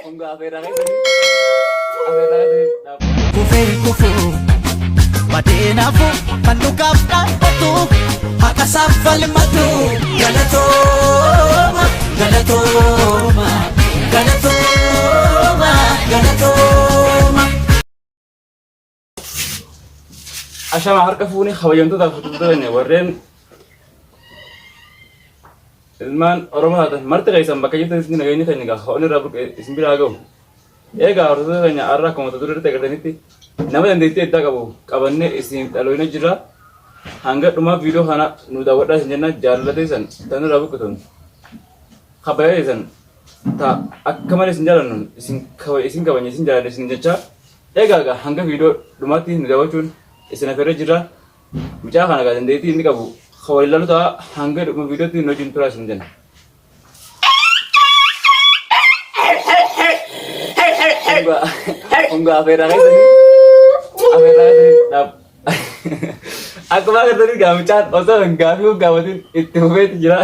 Kun afeerraa keessanii afeerraa keessanii dhaabba. Kufee kufu badee nafu kan dhugaaf dhaabbatu haqa isaaf falmatu galatooma galatooma galatooma galatooma. Ashama harka fuunee kabajamtootaaf hordoftoota keenya warreen ilmaan Oromoo taatan marti keessan bakka jirtanitti nageenyi keenya egaa ho'oon irraa burqe isin biraa haa ga'u. Egaa hordoftoota keenya har'a akkuma mata duree irratti agartanitti nama dandeettii addaa qabu qabannee isiniif dhaloofne jirra. Hanga dhumaa viidiyoo kana nu daawwadhaa isin jenna jaalala teessan tan irraa buqqituun kabajaa teessan ta akka malee isin jaalannuun isin isin kabajna isin jaalanna isin jechaa Egaa egaa hanga viidiyoo dhumaatti nu daawwachuun isin afeerree jirra. Mucaa kana egaa dandeettii inni qabu kan waliin ilaalu ta'a hanga dhuma viidiyootti nu wajjin turaa isin jenna. Hunga afeerraa keessanii afeerraa keessanii dhaab. Akkuma agartanii gaa mucaan osoo hin gaafii hin gaafatin itti fufeeti jira.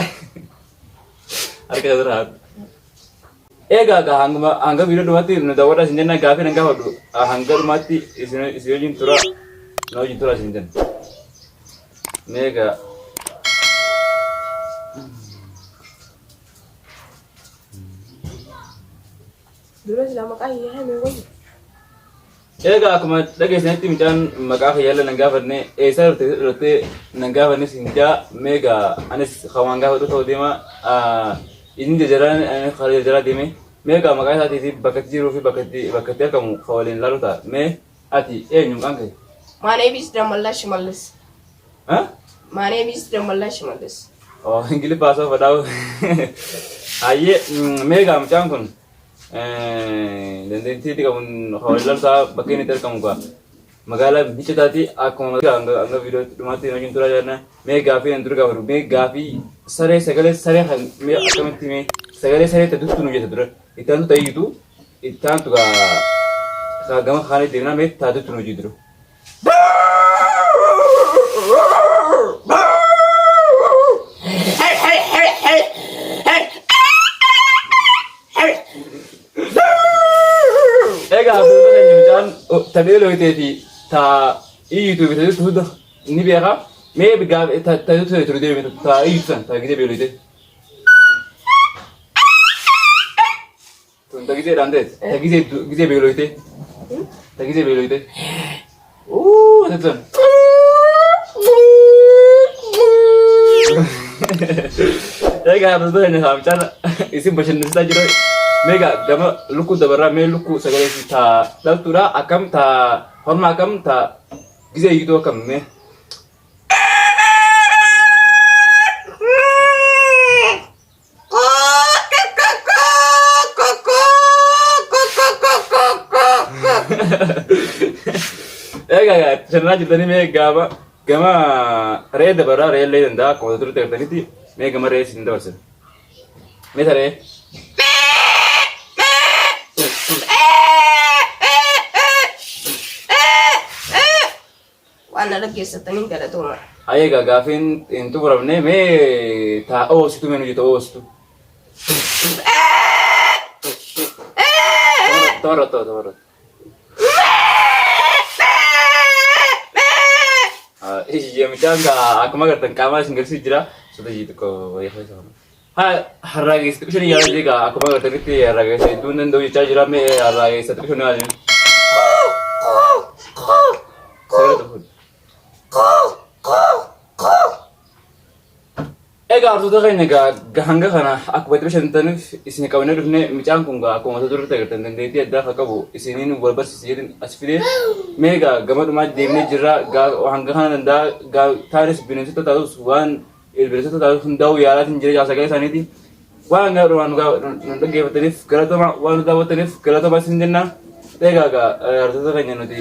Harka isa dura haa. Egaa egaa hanguma hanga viidiyoo dhumaatti nu daawwadhaa isin jenna gaafii nan gaafadhu hanga dhumaatti isin isin wajjin tura na wajjin tura isin jenna. Mee egaa Dura silaa maqaa hiyyaa himee wayya. Egaa akkuma dhageessanitti mucaan maqaa kiyyaallee nan gaafanne eessaa dhufte dhalattee nan gaafanne siin jaa mee egaa anis kan waan gaafadhu ta'uu deema inni jajaraa ani karaa jajaraa deeme mee egaa maqaa isaatii fi bakka itti jiruu fi bakka itti bakka itti argamu kan waliin ilaalu ta'a mee ati eenyu maqaan kee? My name is Damalla Shimallis. Huh? My name is Damalla Shimallis. Oh, Ingiliffaa haasa'uu fadhaa'u. Hayyee mee egaa mucaan kun Dandeettii itti qabuun hawaasaa bakka inni itti argamu gaa magaalaa Michataati akkuma hanga hanga viidiyoo dhumaatti wajjin turaa jirna mee gaafii nan dura gaafadhu mee gaafii saree sagalee saree kan mee akkamitti mee sagalee saree ta duttu nu jette dura itti aantu ta'iyyitu itti aantu gaa kaa gama kaanii deemnaa mee taa duttu nu jette dura. Egaa fuula keenya mucaan taphee looyitee fi taa iyyituu fi tajaajiltu hunda ni beeka. Mee tajaajiltu ture deeme taa iyyitu san taa gidee beeloyite. Tun ta gizeedhaan ta'e ta gizee gizee beeloyte. Ta gizee beeloyte. Uu tun. Egaa hordoftoota keenya saamichaan isin bashannansiisaa jira. Meegaa gama lukkuu dabarraa mee lukkuu sagalee ta dhaltuudha akkam ta horma akkam ta gizee iyyituu akkam mee. Egaa egaa bashannanaa jirtanii mee gaama gama re'ee dabarraa re'ee illee danda'a akkuma turte gartanitti mee gama re'ee isin dabarsan. Mee ta re'ee. Waan na dhaggeeffataniin galatooma. Hayyee egaa gaafiin hin xumuramne mee taa oositu mee nu jette oositu. Toora toora toora. Iyyee mucaan gaa akkuma agartan qaamaa isin garsiisu jira. Sota jii xiqqoo wayii keessa kana. Haa harraa geessa xiqqoo shanii yaala jee gaa akkuma agartanitti harraa geessa hedduu hin danda'u jechaa jira mee harraa geessa xiqqoo shanii yaala. Sagalee tokko. Egaa hordoftoota keenya egaa hanga kana akkuma itti bashannantaniif isin qabannee dhufne mucaan kun egaa akkuma mata duree agartan dandeettii addaa kan qabu isiniin wal barsiise jedhin as fide mee egaa gama dhumaa deemnee jirra hanga kana danda'a taanis bineensota taatus waan bineensota taatus hundaa'uu yaalaatiin jira sagalee isaaniiti waan hanga dhumaa nu dhaggeeffataniif galatoomaa waan nu daawwattaniif galatoomaa isin jenna egaa egaa hordoftoota keenya nuti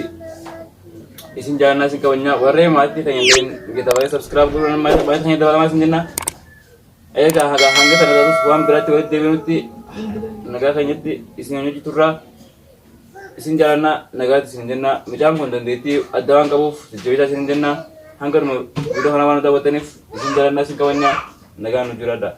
isin jaalannaa isin kabajnaa warreen maatii keenya hin ta'in gita baay'ee subscribe godhuun maatii keenya dabalamaa isin jenna. Egaa haga hanga sana taatus waan biraatti walitti deebinutti nagaa keenyatti isin hojii turraa isin jaalannaa nagaatti isin jenna mucaan kun dandeettii adda waan qabuuf jajjabeessaa isin jenna hanga dhuma viidiyoo kana waan daawwattaniif isin jaalannaa isin kabajnaa nagaan nu jiraadha.